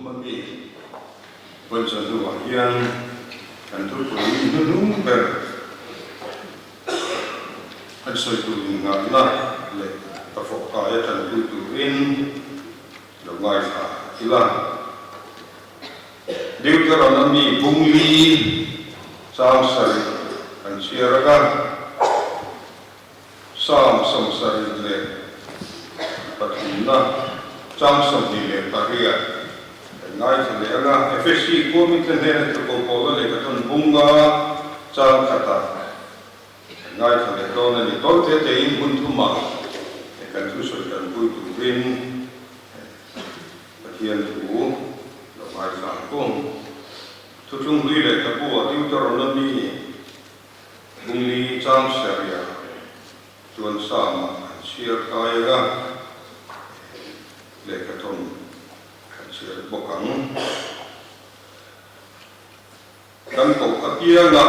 a mi vawiin hnuah hian kan thupui hnuhnung ber an sawi tur innghahna leh ka fawh kai a tanpui turin lo ngaithla ila. Deuteronomy bungli chang sarih kan chhiar anga Psalm 73 chang 28 kan ngaithla leh anga Efesi khuamite hnena tlukko Paula lehkha thawn bunga chang khatah kan ngaithla leh dawn a ni. Tawi te tein hun thumah kan thusawi kan pui turin Pathian thu lo ngaithla ang kung. Thuthlung hlui lehkhabu ah Deuteronomy Bungli chang Sharia chuan Psalm-ah an chhiar kai ang a, lehkhathawn an chhiar bawk ang. Kan koh apianga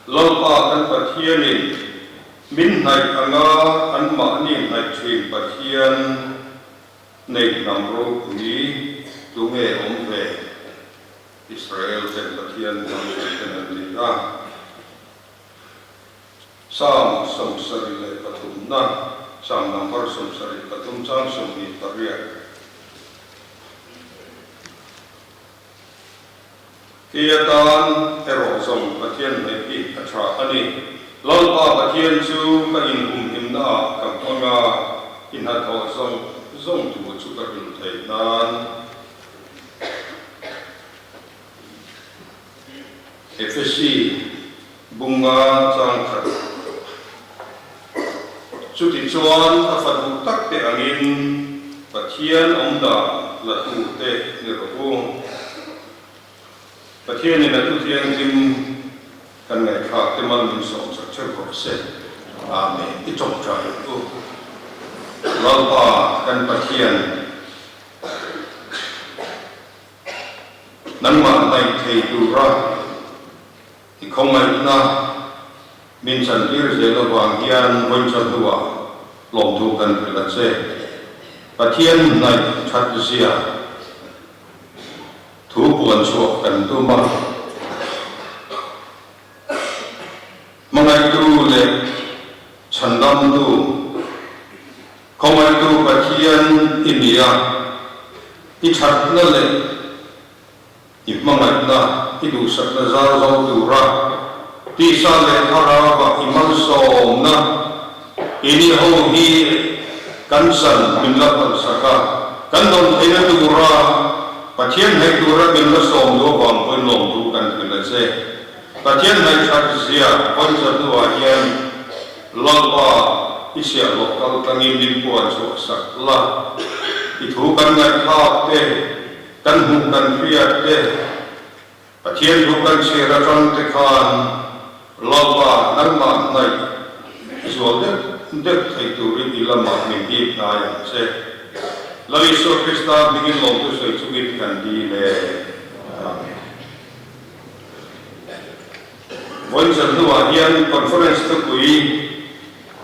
Lalpa kan Pathianin min hnaih anga anmahni hnaih thin Pathian nei hnam ropui tunge awm ve? Israel ten Pathian hnam sawi ten an ti a. Psalm 73 na, Psalm number 73 chang 28. Kei atan erawh zawng Pathian hnaih hi a tha a ni. Lalpa Pathian chu ka inhumhimna ah ka hmang a, i hnathawh zawng zawng tur chu ka hrilh theih nan. Efesi bunga chang khat. Chutichuan a fa duh tak te angin Pathian awm dan la tu te ni rawh u. Pathianin a thuthianghlim kan ngaihthlak te mal min sawm chak theuh rawh se. Amen. I tawngtai ang u. Lalpa kan Pathian. Nangmah hnaih thei tura i khawngaihna min chantir zel avang hian vawicha hnuah lawmthu kan hrilh a che. Pathian hnaih that zia thu puan chhuah kan tum a. Hmangaihtu leh chhandamtu. Khawngaihtu Pathian i ni a, i thatna leh i hmangaihna i duhsakna zar zo tura tisa leh thlarauah i malsawmna i ni ho hi kan chan min la phalsak a, kan dawn theihna tura Pathian hnaih tura min la sawm duh avang pawhin lawmthu kan hrilh a che. Pathian hnaih that zia vawicha hnuah hian Lalpa i siahhlawh kal tlangin min puan chhuah sak la, i thu kan ngaihthlak te, kan hmuh kan hriat te, Pathian thu kan chhiar atang te khan Lalpa nangmah hnaih zual deuh deuh thei turin i lamah min hip hnai ang che. Lal Isua Krista hmingin lawmtu sawi chungin kan dil e. Amen. Vawiin hnuah hian conference thupui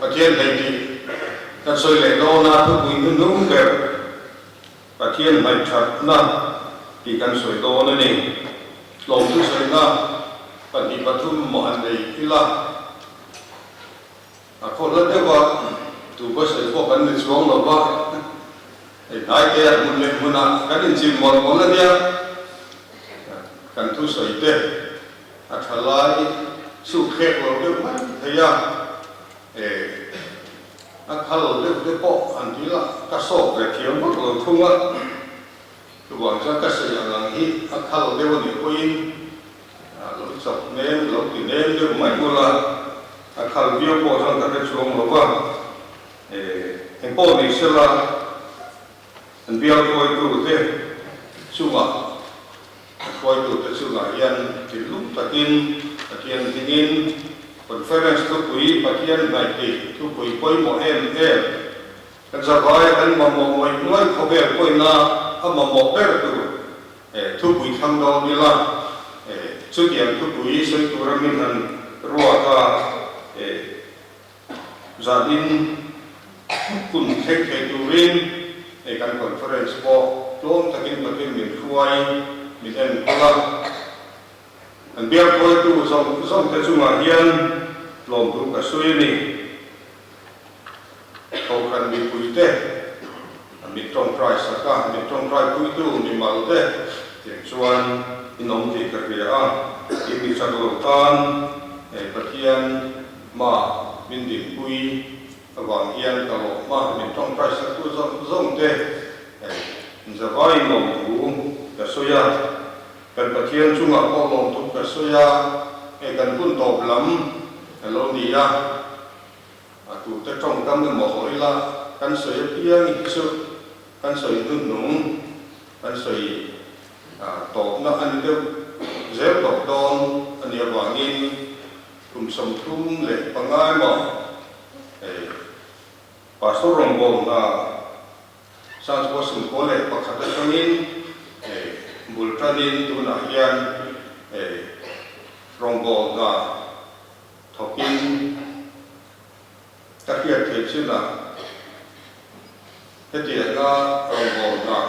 Pathian hnaih tih kan sawi leh dawn a, thupui hnuhnung ber Pathian hnaih thatna tih kan sawi dawn a ni. Tlawmtu sawina pahnih pathum maw han nei ila a khaw hla deuh a, tu va sawi pawh kan ni chuang lo va, hei hnai te ah hmun leh hmunah kan inchim mawlh mawlh a nia. Kan thusawi te a tha lai chhuk thlek lo deuh mai thei a, e a khal deuh te pawh an ti la, ka sawk ve thiam vak lo thung a, chuvang chuan ka sawi ang ang hi a khal deuh a nih pawhin lo chawp nem lo ti nem deuh mai ula, a khal viau pawh chuan ka hre chuang lo va, e engpawh ni sela. An bial hruaitute chungah, a hruaitute chungah hian thinlung takin Pathian hmingin Conference thupui Pathian hnaih thupui pawimawh em em kan zavai kan mamawh ngawih ngawih khawvel pawina a mamawh ber tur thupui thlang dawn ila chutiang thupui sawi tura min han ruat a. Zanin hun thleng thei turin hei kan conference pawh tlawm takin Pathian min hruai. hruai, min enkawl a. Kan biak hruaitu zawng zawngte chungah hian tlawmthu ka sawi a ni. Kohhran mipuite, min tawngtai sak a, min tawngtai puitu mimal te tiang chuan in awm tih ka hria a, i mi chak lo tan Pathian hma min dinpui avang hian ka lawm a, min tawngtai sak tu zawng zawng te zavai lawmthu ka sawi a. Kan Pathian chungah pawh lawmthu ka sawi a, hei kan hun tawp lam a lo ni a, a tute tawngkam emaw haw ila kan sawi apiang hi chu kan sawi hnuhnung, kan sawi tawpna a ni deuh zel tawp dawn a nih avangin kum 35 emaw hei Pastor rawngbawlna Church pawh 11 atangin bul tanin tunah hian rawngbawlna thawkin ka hriat theih chinah hetianga rawngbawlna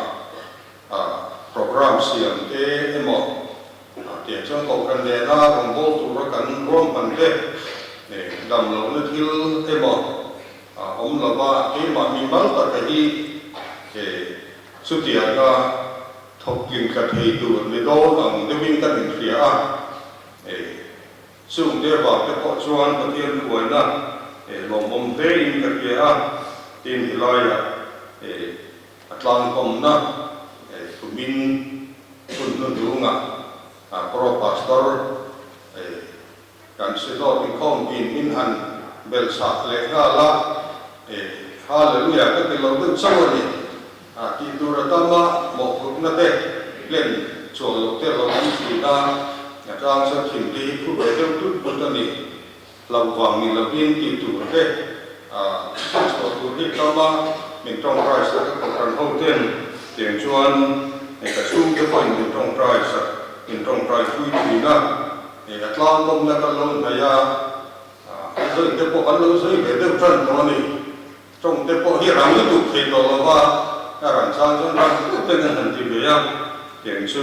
programme siam te emaw tiang chuan kohhran nena rawngbâwl tura kan ruahman te damlohna thil emaw A awm lo va, keimah mi mal taka hi he chutianga thawk tling tla thei tur ni dawn ang deuhin kan inhria a. He chung te vang te pawh chuan Pathian hruaina he lawmawm hlein ka hria a, tin helaiah he a tlangkawmna he kumin hun hnuhnungah Pro Pastor he Kan Synod inkhawm in min han bel chah leh nghal a, e, Hallelujah ka ti lo deuh chauh a ni. A tih tur a tam a, mawhphurhna te hlen chuan loh te lo awm thin a, a tang chuan thim te hi phu ve deuh tut tut a ni. Hlauh vang ni lovin tih tur te a hman chhuah tur hi tam a, min tawngtai sak a kohhran ho ten tiang chuan ka chhungte pawhin min tawngtai sak, min tawngtai pui thin a. Hei a tlang kawmna kan lo hnaih a, a zawi te pawh kan lo zawi ve deuh tan tawh a ni. Tawng te pawh hi rang lutuk thei tawh lo va, a ran chang chuan rang deuh te kan han ti ve a, tiang chu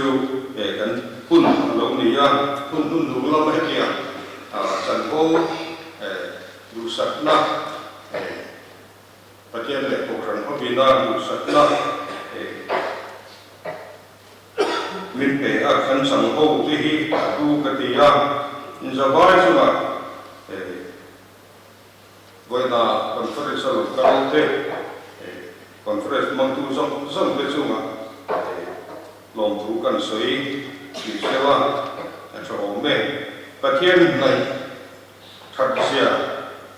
hei kan hun a lo ni a, hun hun hnung lama hetiang chanvo duhsakna Pathian leh Kohhran hovina duhsakna Min pe a, kan chang ho te hi a hlu ka ti a, inzavai chungah vawiina conference a lo kal te, conference hmangtu zawng zawng te chungah lawmthu kan sawi tih hreuh a, a tha awm e. Pathian hnaih that zia,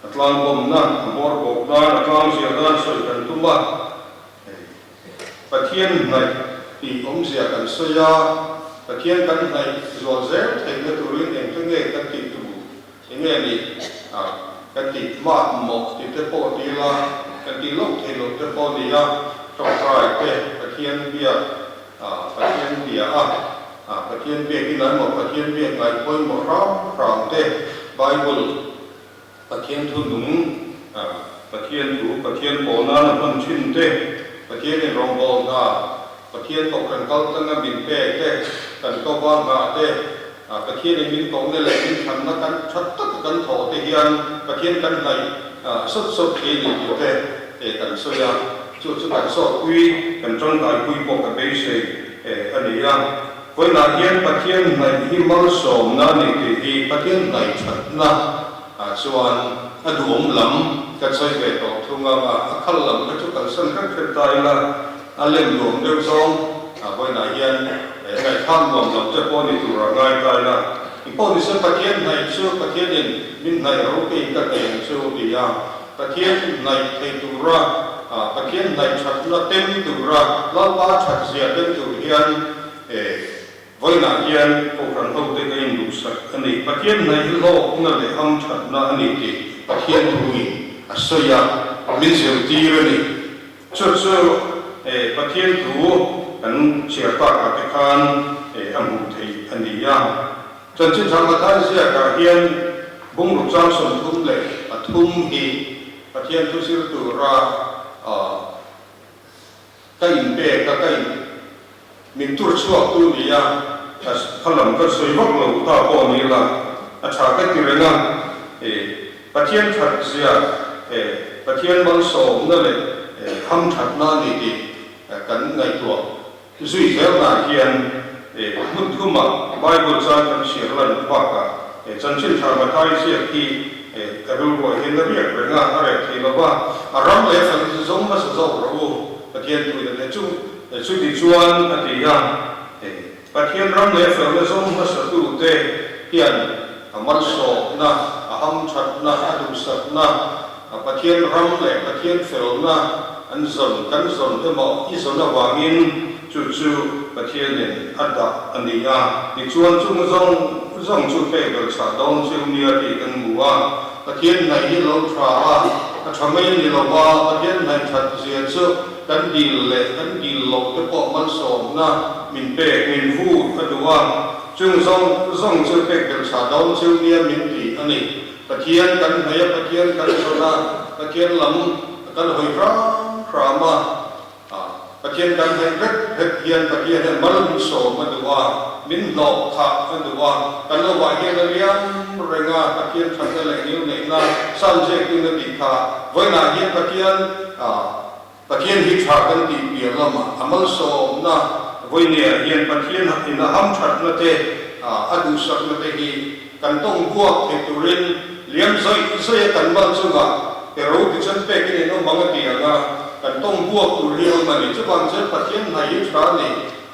a tlangkawmna, a hmawr bawk nan, a tlang zia nan sawi kan tum a. Pathian hnaih tih awmzia kan sawi a, Pathian kan hnaih zual zel theihna turin engte nge kan tih tur, enge ni a kan tih mah mawh tih te pawh ti ila, kan tih loh theih loh te pawh ni a, tawngtai te Pathian biak a, Pathian bia a, Pathian biak in an maw Pathian biak ngaih pawimawh hram hram te Bible Pathian thu nung, Pathian thu, Pathian pawl nana hman thin te, Pathian in rawngbâwl hna, Pathian kohhran kal tlanga min pek te, kan ko va nghah te, Pathian in min kohna leh min thlanna kan tha taka kan thawh te hian Pathian kan hnaih sawt sawt thei ni tih te kan sawi a, chu chu kan sawtpui, kan tangkaipui pawh ka beisei a ni a. Vawiinah hian Pathian hnaih hi malsawmna a ni tih hi Pathian hnaih thatna ah chuan a duhawm lam ka sawi ve tawh thung ang a, a khal lam kha chu kalsan hrep hrep ta ila, a lem nuam deuh zawng ah vawiinah hian ngaihthlak nuam lam te pawh ni tur a ngai ta ila. Engpawh ni se Pathian hnaih chu Pathianin min hnaih ropui ka hnaih ang chu ti a, Pathian hnaih thei tura, Pathian hnaih thatna tem tura, Lalpa that zia tem tur hian vawiinah hian Kohhran hote ka induhsak a ni. Pathian hnaih hi hlawkna leh hamthatna a ni tih Pathian thuin a sawi a, min zirtir a ni. Chu chu Pathian thu kan chhiar takah te khan a hmuh theih a ni a. Chanchin Tha Mathai ziakah hian bungruk chang 33 hi Pathian thu zir tura ka inpek a, ka in. Min tur chhuak tu ni a, kha lam ka sawi vak lo ta pawh ni la, a tha ka ti reng a, e Pathian that zia, e Pathian malsawmna leh e ham thatna a ni tih kan ngaihtuah zui zelnaah hian e hmun thuma Bible chang kan chhiar lan bakah e chanchin tha Mathai ziak hi e ka rilruah hian a riak reng a, a reh thei lo va, a ram leh fel zawng hmasa zawk rawh u, Pathian tuina te chu. Chuti chuan a ti a, Pathian ram leh felna zawng hmasatute hian a malsawmna, a hamthatna, a duhsakna, Pathian ram leh Pathian felna an zawn, kan zawn emaw i zawn avangin chu chu Pathianin a dah a ni a. Tichuan chung zawng zawng chu pek belchhah dawn cheu nia tih kan hmu a. Pathian hnaih hi lo tha a, a tha mai a ni lo va, Pathian hnaih that zia chu Kan dil leh kan dil loh te pawh malsawmna min pek, min vur a duh a, chung zawng zawng chu pek belh chhah dawn cheu nia min ti a ni. Pathian kan hnaih a, Pathian kan zawn a, Pathian lam kan hawi hram hram a, Pathian kan hnaih vek vek hian Pathian hian mal min sawm a duh a, min hnawh khah a duh a, kan lovah hian a liam reng a, Pathian thatna leh ngilneihna sanziaktu na tih kha vawiinah hian Pathian Pathian hi tha kan tih piah lamah a malsawmna vawinia hian Pathian in a hamthatna te, a duhsakna te hi kan tawng buak thei turin liam zawih zawih a kan mal chungah pe ro ti chuan pekin in awm ang a ti ang a, kan tawng buak tur hi a awm a ni. Chuvang chuan Pathian hnai hi tha a ni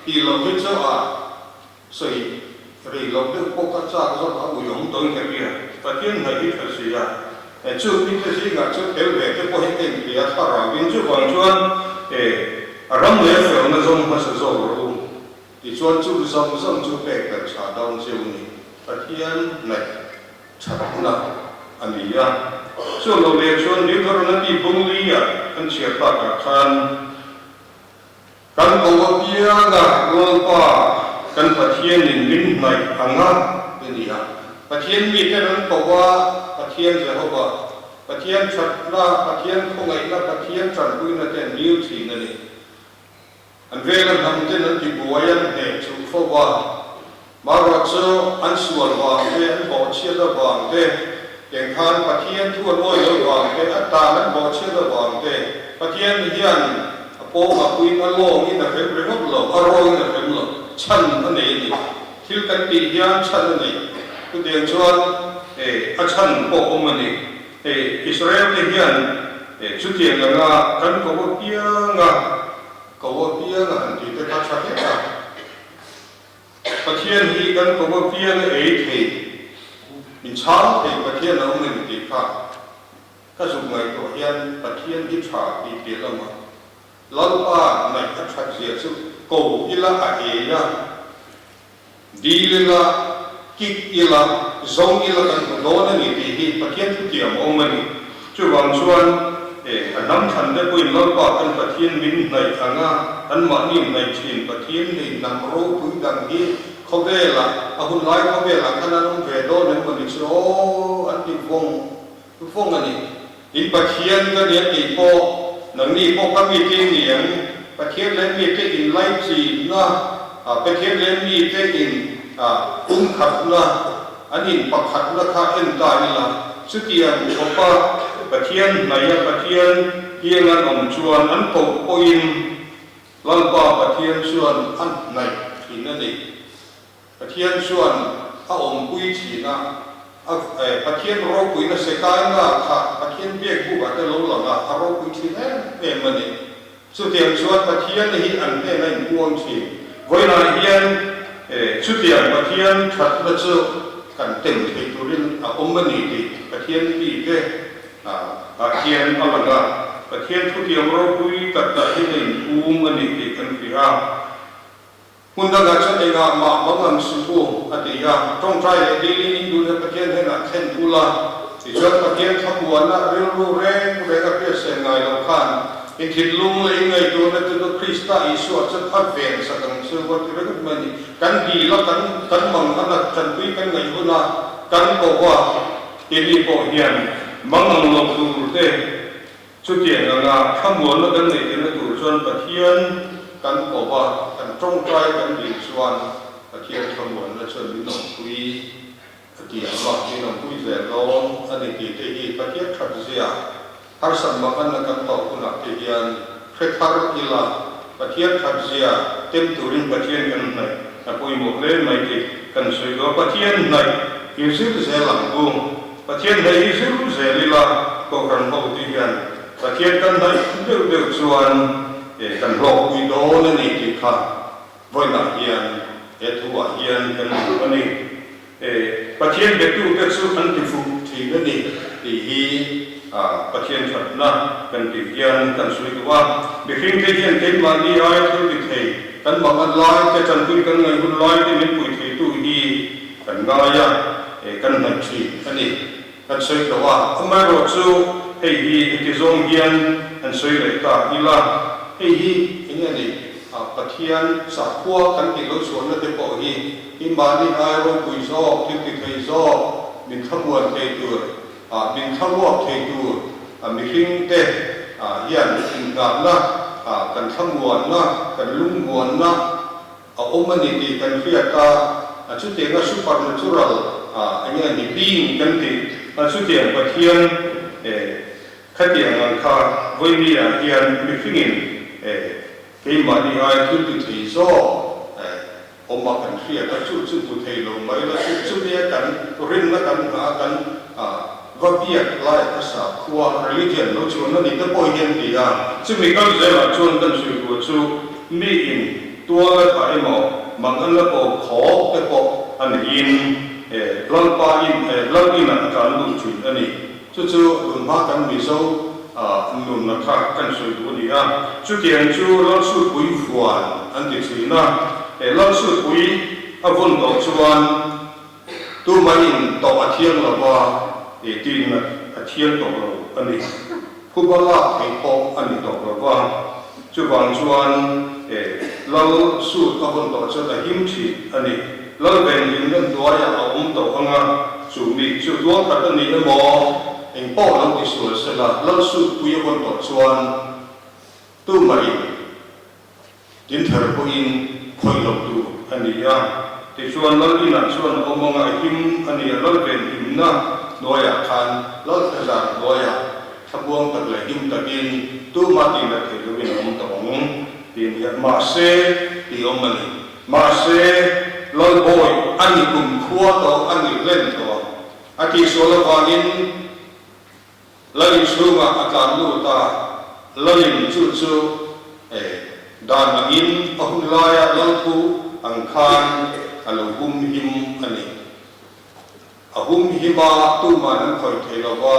tih loh hi chu a sawi rei loh deuh pawh ka chak zawk a ui awm tawhin ka hria. Pathian hnaih hi tha si a, e chu mite zingah chu tel ve te pawh hi ka inhria a thlarauin chuvang chuan e a ram leh felna zawng hmasa zawk rawh u tichuan chu zawng zawng chu pek belh chhah dawn cheu ni. Pathian hnaih thatna a ni a. Chu lo leh chuan Deuteronomy bung li-ah kan chhiar takah khan, Kan ko apianga Lalpa kan Pathianin min hnaih anga i ni a. Pathian mite an ko a, Pathian Jehova, Pathian thatna, Pathian khawngaihna, Pathian tanpuina te an dil thin a ni. An vela hnam ten an tibuai an hneh chuh fo va, marawh chu an sual vang te, an bawhchhiat avang te, tiang khan Pathian thu an awi lo vang te, a tan an bawhchhiat avang te, Pathian hian a pawng a puiin a lawngin a hrem ringawt lo, a rawngin a hrem lo, chhan a nei a ni. Thil kan tih hian chhan a nei. Chutiang chuan a chhan pawh awm a ni. Hei Israel te hian chutiang anga kan ko apianga ko apianga han tih te kha tha hle a. Pathian hi kan ko apianga ei thei, min chhang thei Pathian a awm em tih kha ka zuk ngaihtuah hian Pathian hi tha tih piah lamah Lalpa ngaih a that zia chu ko ila a ei a, dil ila, kik ila, zawng ila kan hmu dawn a ni tih hi Pathian thutiam a awm a ni. Chuvang chuan e a hnam thlan te pawhin Lalpa kan Pathian min hnaih anga anmahni hnaih thin Pathian nei hnam ropui dang hi khawvelah a hun lai khawvelah khan an awm ve dawn em maw ni chu aw an ti vawng vawng a ni. In Pathian ka nia tih pawh nangni pawh ka mite i ni ang, Pathian leh mite in laichinna, Pathian leh mite in pumkhatna, an in pakhatna kha en ta ila, chutiang khawpa Pathian hnaia Pathian hiang an awm chuan an koh pawhin Lalpa Pathian chuan a hnaih thin a ni. Pathian chuan a awmpui thin a, a Pathian ropuina Sekaina kha Pathian biak bukah te lo lang a, a ropui thin em em a ni. Chutiang chuan Pathian hi an hnena inpuang thin. Vawiinah hian chutiang Pathian thatna chu kan tem thei turin a awm a ni tih Pathian mite ah hian a lang a, Pathian thutiang ropui tak tak hi a inphum a ni tih kan hria a. Hmun dangah chuan engah mah mang ang suh u, a ti a. Tawngtai leh dilin in duhna Pathian hnenah thlen u la, tichuan Pathian thlamuanna rilru reng reng a hriatsen ngai loh khan in thinlung leh in ngaihtuahna te chu Krista Isua chuan a ven sak ang chu a ti ringawt mai a ni. Kan dil a, kan kan mang a nat tanpui kan ngaih hun a, kan ko a, keini pawh hian mang ang loh tur te chutiang anga thlamuanna kan neih theihna tur chuan Pathian. kan ko va, kan tawngtai kan dil chuan Pathian thlamuanna chuan min awmpui a ti ang a, min awmpui zel dawn a ni tih te hi Pathian that zia harsat manganna kan tawh hunah te hian hre thar ila, Pathian that zia tem turin Pathian kan hnaih a pawimawh hle mai tih kan sawi duh a, Pathian hnaih i zir zel ang u. Pathian hnaih i zir zel ila Kohhran ho te hian Pathian kan hnaih deuh deuh chuan kan hlawkpui dawn a ni tih kha vawiinah hian he thuah hian kan hmu a ni. Pathian betute chu an ti fuh thin a ni tih hi Pathian thatna kan tih hian kan sawi duh a. Mihringte hian keimahni aia thil ti thei kan mangan lai te, tanpui kan ngaih hun lai te min pui theitu hi kan ngai a, kan hnaih thin a ni. Kan sawi tawh a, amaherawhchu hei hi heti zawng hian an sawi leh ta ila, hei hi eng nge ni a, Pathian sakhua kan tih lo chhuahna te pawh hi hi mahni ai ropui zawk, thil ti thei zawk, min thlamuan thei tur, ah min thlamuak thei tur a mihring te ah hian inngahna, ah kan thlamuanna, kan lungmuanna, A awm a ni tih kan hriat a, a chutianga supernatural a eng nge ni being kan tih a chutiang Pathian khatiang ang kha vawimi ah hian mihringin keimahni ai thil ti thei zawk awm a kan hriat a, chu chu hmu thei lo mai la, chu chumia kan rinna kan nghah a kan va biak lai a sakhua religion lo chhuahna ni te pawh hian ti a, chumi kal zelah chuan kan sawi tur chu miin tual a thah emaw mangan la ko khawk te pawh a neiin Lalpa in Lal inah a tlan lut thin a ni. Chu chu tunhma kan Mizo nunna kha kan sawi duh a ni a, chutiang chu Lalsutpui vuan an ti thin a, Lalsutpui a vawn tawh chuan Tumah in tawh a thiang lo va, eh tin a thiang tawh lo a ni. Phuba lak theih pawh a ni tawh lo va. Chuvang chuan eh lal sut a hawn tawh chuan a him thin a ni. Lal venhimna hnuaiah a awm tawh ang a, chu mi chu tual khat a ni emaw eng pawh lo ti sual sela, lal sut pui a hawn tawh chuan tumah in Tinther pawhin khawih loh tur a ni a, tichuan Lal inah chuan a awm anga a him a ni a, Lal ven himna hnuaiah khan Lal thlazar hnuaiah thlamuang tak leh him takin tumah tihna theih lohin a awm tawh ang tih a ni a, mahse tih awm a ni. Mahse Lal bawi a ni kumkhua tawh a ni hlen tawh a, a tihsual avangin Lalin chhungah a tlan lut a, Lalin chu chu dan angin a hun laia Lalthu ang khan a lo humhim a ni. A humhim a, tuman an khawih thei lo va,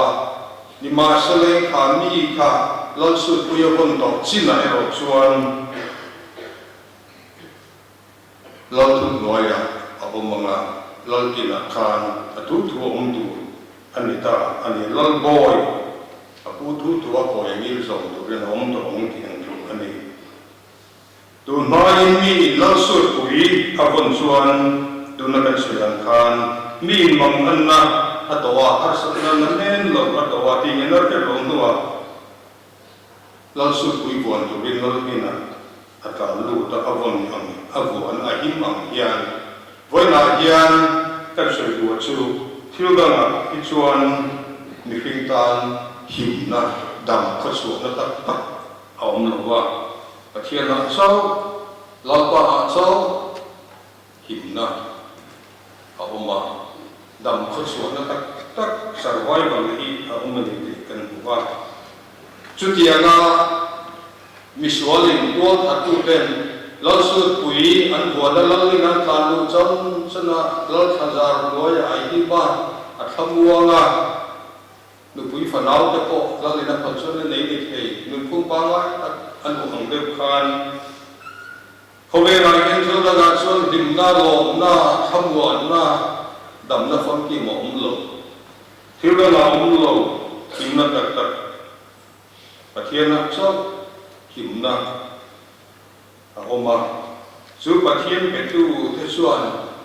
nimahsela kha mi kha Lalsutpuia vawn tawh chinah erawh chuan Lalthu hnuaiah a awm ang a, Laltinah khan a thu thu a awm tur a ni ta a ni. Lalbawi a pu thu thu a kawi ngil zawm turin a awm tawh ang tih ang tluk a ni. Tun hmain mi in Lalsutpui a vawn chuan tuna kan sawi ang khan mi in manganna a tawh a, harsatna na men lo a tawh a tih nge nar hriat lo hnuah Lalsutpui vuan turin Lalhminah a tlan lut a, a vawn ang, a vuan a him ang hian vawiinah hian kan sawi duh chu thil dangah hi chuan mihring tan himna dam khawchhuahna tak tak a awm lo va, Pathianah chauh, Lalpaah chauh himna a awm a, dam khawchhuahna tak tak, survival, hi a awm a ni tih kan hmu a. Chutianga misualin tualthattuten Lalsutpui an vuana Lalin an tlan luh chan chan a, Lalthlazar hnuaiah a him a, a thlamuang a, nupui fanau te pawh Lalin a phal chuan a nei ni thei, nunphung pangngai tak a luh ang deuh khan. Khawvelah hian thil dangah chuan hlimna, lawmna, thlamuanna, damna famkim a awm lo. Thil dangah awm lo, hlimna tak tak Pathianah chauh hlimna a awm a. Chu Pathian petu te chuan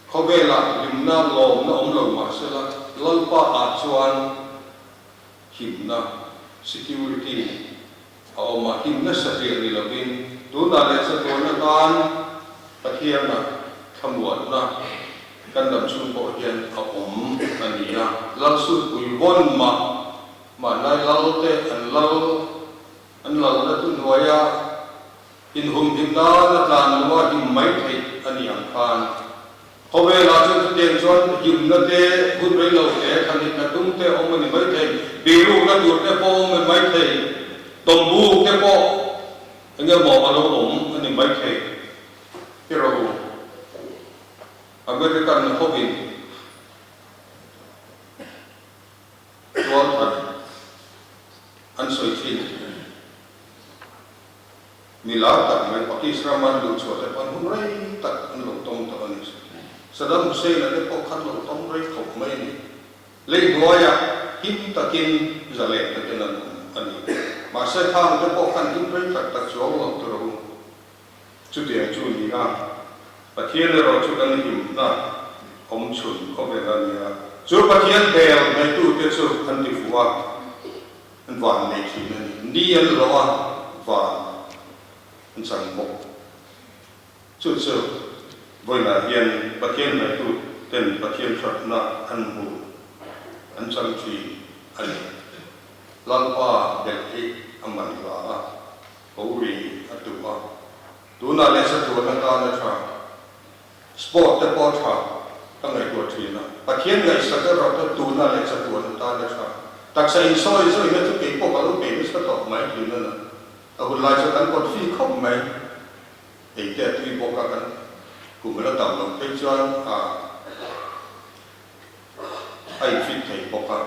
khawvelah hlimna, lawmna awm lo mahsela Lalpa ah chuan himna, security, a awm a, himna satliah ni lovin Tunah leh chatuan atan Pathiana thlamuanna kan dam chung pawh hian a awm a ni a. Lalsutpui vawn mah mahlai lal te an lal an lalna chu hnuaia inhumhim nan a tlan lo a him mai theih a ni ang khan Khawvelah chuan chutiang chuan himna te, hun rei lo te, thlanhitna tum te awm a ni mai thei, birukna tur te pawh awm a ni mai thei, tawmbuk te pawh eng emaw a lo awm a ni mai thei. Ti rawh u, American hovin tualthat an sawi thin. Mi lar tak mai Pakis rama an luh chhuah te pawh an hun rei tak an lo tawng tawh a ni. Saddam Hussein-a te pawh khan lo tawng rei khawp mai a ni. Lei hnuaiah him takin zalen takin an awm a ni. Mahse khang te pawh khan him rei tak tak chuang lo tur a um. Chutiang chu ni a, Pathian erawh chu kan himna awm chhun khawvel a ni a. Chu Pathian hmel hnaitute chu an ti fuh a. An van nei thin a ni. Ni an hlawh a, van an chang bawk. Chu chu vawiinah hian Pathian hnaihtu ten Pathian thatna an hmu, an chang thin a ni. Lalpa belh hi a man hla a, ho ri a duh a, tunah leh chatuan atan a tha. Sport te pawh a tha ka ngaihtuah thin a, Pathian ngaihsak erawh chu tuna leh chatuan atan a tha. Taksa insawi zawina chu kei pawh ka lo bei nasa tawh mai thin a na. A hun lai chu kan kawt fi khawp mai. Ei te a tui bawk a, kan kum a la tam loh phei chuan a a infit thei bawk a.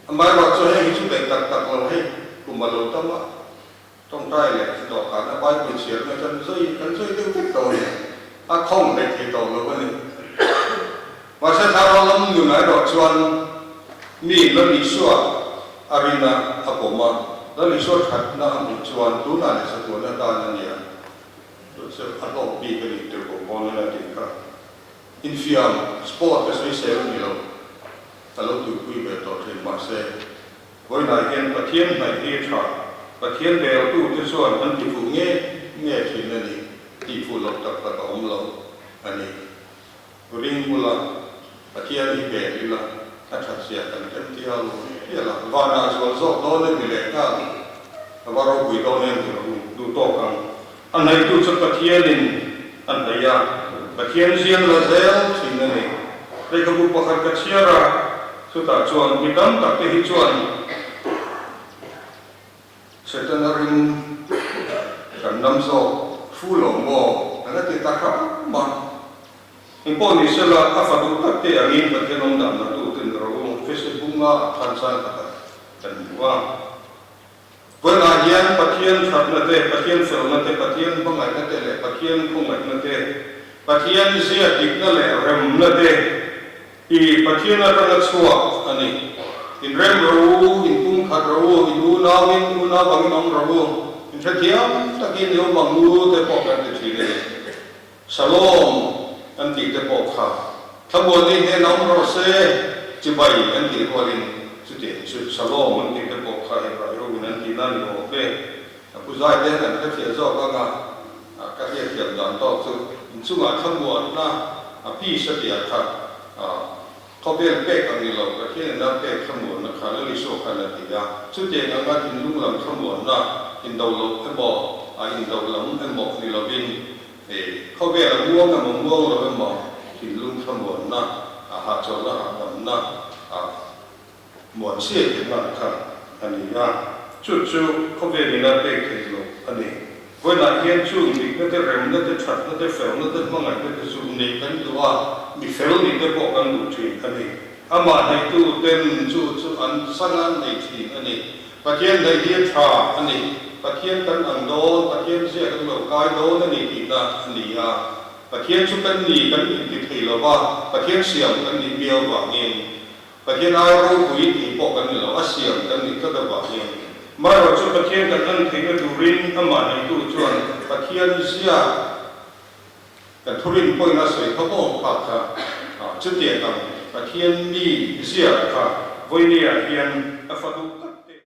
Amaherawhchu heng hi chu beih tak tak lo hei kum a lo tam a. Tawngtai leh dawhkana Bible chhiarna kan zui kan zui deuh vek tawh a ni. A khawng hlei thei tawh lo a ni. Mahse thlarau lam nun erawh chuan mi Lal Isua a rina a pawm a, Lal Isua thatna a hmuh chuan tunah leh chatuan atan a nia. Chu chu a hlawk bik a ni tirhkoh Paul-in a tih kha. Infiam, sport ka sawisel a ni lo. Ka lo tuipui ve tawh thin mahse Vawiinah hian Pathian hnaih hi tha, Pathian beltute chuan an ti fuh nge nge thin a ni, tih fuh loh tak tak a awm lo a ni. Ring ula, Pathian hi bel ila, a that zia kan tem tial tial a, vanah zual zawk dawn em mi leh nghal, a va ropui dawn em ti rawh u, duh tawk ang. A hnaihtu chu Pathianin a hnaih a, Pathian zian la zel thin a ni. Lehkhabu pakhat ka chhiar a, chutah chuan mi tam tak te hi chuan Setana ring kan lam zawk fu lo maw an la ti ta hram a. Engpawh ni sela, a fa duh tak te angin Pathian awm dan la tu ten rawh u, Facebook nga a khan chang khat kan hmu a. Vawiinah hian Pathian thatna te, Pathian felna te, Pathian hmangaihna te leh Pathian khawngaihna te, Pathian zia dikna leh remna te hi Pathian atanga chhuak a ni. Inrem rawh u, inpumkhat rawh u, in unauin unau angin awm rawh u, inhrethiam takin i awm ang u te pawh kan ti thin a ni. Shalom an tih te pawh kha Thlamuani hnenah awm rawh se, chibai an tih rualin chutiang chu Shalom an tih te pawh kha Hebrai hoin an tih na ni awm e. A pu zai te hian an hrethiah zawk ang a, ka hriatthiam dan tawk chu inchungah thlamuanna a peace a tih ah kha Khawvel pek ang ni lo, Pathian ina pek thlamuanna kha Lal Isua khan a ti a. Chutiang anga thinlung lam thlamuanna, indo loh emaw, a indo lam emaw ni lovin, khawvel a muang emaw muang lo emaw thinlung thlamuanna, a hahchawlhna hahdamna, a muan chiai theihna kha a ni a. Chu chu khawvel ina pek theih loh a ni. Vawiinah hian chung dikna te, remna te, thatna te, felna te, hmangaihna te chu neih kan duh a, mi fel nih te pawh kan duh thin a ni. Amah hnaitu ten chu chu an chang an nei thin a ni. Pathian hnaih hi a tha a ni. Pathian kan ang dawn, Pathian zia kan lo kai dawn a ni tihna a ni a. Pathian chu kan ni kan inti thei lo va, Pathian siam kan nih miau vangin. Pathian ai ropui tih pawh kan ni lo, a siam kan nih tlat avangin. Marawh chu Pathian kan en theihna turin amah neitu chuan Pathian zia kan thurin pawhin a sawi kha maw kha kha chutiang ang Pathian mi zia kha vawinia hian a fa duh tak.